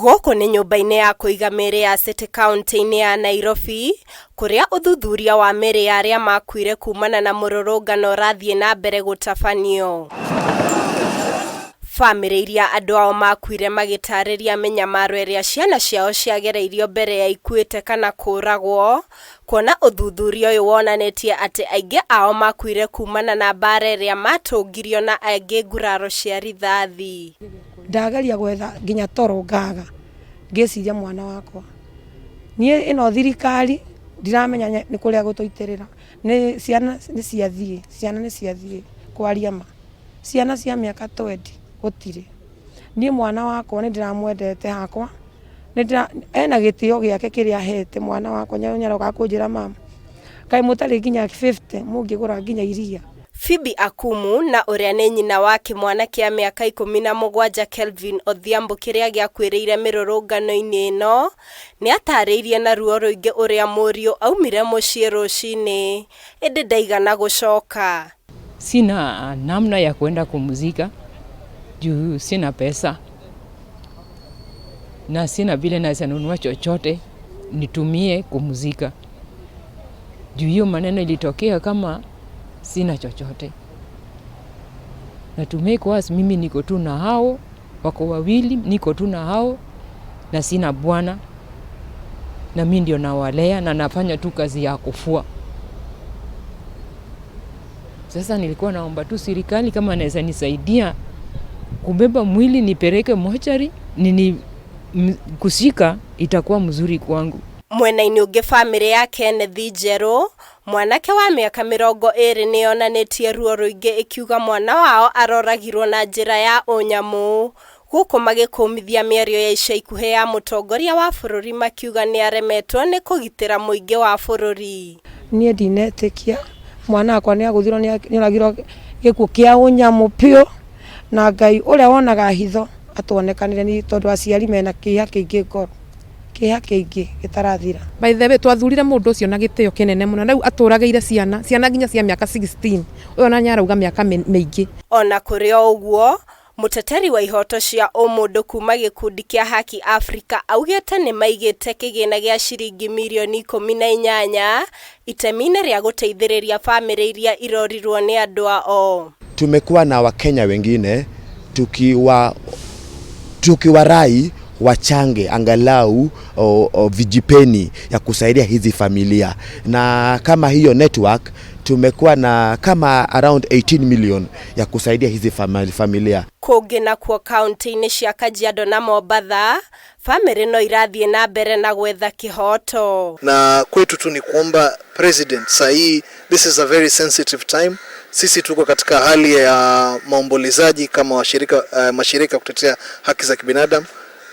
Gũkũ nĩ nyũmba-inĩ ya kũiga mĩĩrĩ ya City kauntĩ-inĩ ya Nairobi, kũrĩa ũthuthuria wa mĩĩrĩ ya arĩa makuire kumana na mũrũrũngano ũrathiĩ na mbere gũtabanio. Bamĩrĩ iria andũ ao makuire magĩtarĩria mĩnyamaro ĩrĩa ciana ciao ciagereirio mbere ya ikuĩte kana kũragwo, kuona ũthuthuria ũyũ wonanĩtie atĩ aingĩ ao makuire kumana na mbara ĩrĩa matũngirio na angĩ nguraro cia rithathi. Ndageria gwetha nginya toro ngaga ngĩciria mwana wakwa. Niĩ ĩno thirikari ndiramenya nĩ kũrĩa gũtũitĩrĩra. Nĩ ciana nĩ ciathiĩ, ciana nĩ ciathiĩ kwaria ma. Ciana cia mĩaka twendi gũtirĩ. Niĩ mwana wakwa nĩ ndĩramwendete hakwa, ena gĩtĩo gĩake kĩrĩa ahete mwana wakwa nĩ arokaga kũnjĩra mama, kaĩ mũtarĩ nginya 50 mũngĩgũra nginya iria. Phoebe Akumu na ũrĩa nĩ nyina wa kĩmwana kĩa mĩaka 17 Kelvin Odhiambo kĩrĩa gĩakuĩrĩire mĩrũrũngano-inĩ ĩno, nĩ atarĩirie na ruo rũingĩ ũrĩa mũriũ aumire mũciĩ rũcinĩ ĩndĩ ndaigana gũcoka. Sina namna ya kwenda kumzika juu sina pesa na sina vile naweza nunua chochote nitumie kumzika juu hiyo maneno ilitokea kama sina chochote. Na to make worse, mimi niko tu na hao wako wawili, niko tu na hao na sina bwana, na mi ndio nawalea na nafanya tu kazi ya kufua. Sasa nilikuwa naomba tu serikali kama naweza nisaidia kubeba mwili nipeleke mochari nini kushika itakuwa mzuri kwangu. Mwena-inĩ ũngĩ bamĩrĩ ya Kenneth Njerũ, mwanake wa mĩaka 20 nĩ yonanĩtie ruo rũingĩ ĩkiuga mwana wao aroragirwo na njĩra ya ũnyamũ gũkũ magĩkũmithia mĩario ya ica ikuhĩ ya mũtongoria wa bũrũri makiuga nĩ aremetwo nĩ kũgitĩra mũingĩ wa bũrũri. Niĩ ndinetĩkia mwana wakwa nĩ agũthirwo nĩ oragirwo gĩkuũ kĩa ũnyamũ biũ, na Ngai ũrĩa wonaga hitho atuonekanĩre nĩ tondũ aciari mena kĩeha kĩingĩ ngoro, kĩeha kĩingĩ gĩtarathira. By the way, twathurire mũndũ ũcio na gĩtĩo kĩnene mũno, rĩu atũragĩire ciana, ciana nginya cia mĩaka 16, ũyũ ona nĩ arauga mĩaka mĩingĩ. Ona kũrĩ o ũguo, mũteteri wa ihoto cia ũmũndũ kuma gĩkundi kĩa Haki Africa augĩte nĩ maigĩte kĩgĩna gĩa ciringi mirioni 18 itemi-inĩ rĩa gũteithĩrĩria bamĩrĩ iria irorirwo nĩ andũ ao. Tumekuwa na Wakenya wengine tukiwarai wachange angalau vijipeni ya kusaidia hizi familia, na kama hiyo network tumekuwa na kama around 18 million ya kusaidia hizi familia. Kũngĩ nakuo kaunti-inĩ cia Kajiado na Mombatha, bamĩrĩ no irathiĩ na mbere na gwetha kĩhoto. Na kwetu tu ni kuomba president saa hii, this is a very sensitive time. Sisi tuko katika hali ya maombolezaji kama mashirika kutetea haki za kibinadamu.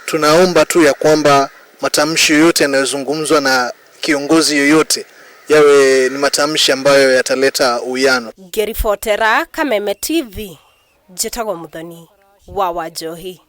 Tunaomba tu ya kwamba matamshi yoyote yanayozungumzwa na kiongozi yoyote yawe ni matamshi ambayo yataleta uwiano. Ngĩribotera Kameme TV, njĩtagwo Muthoni wa Wanjohi.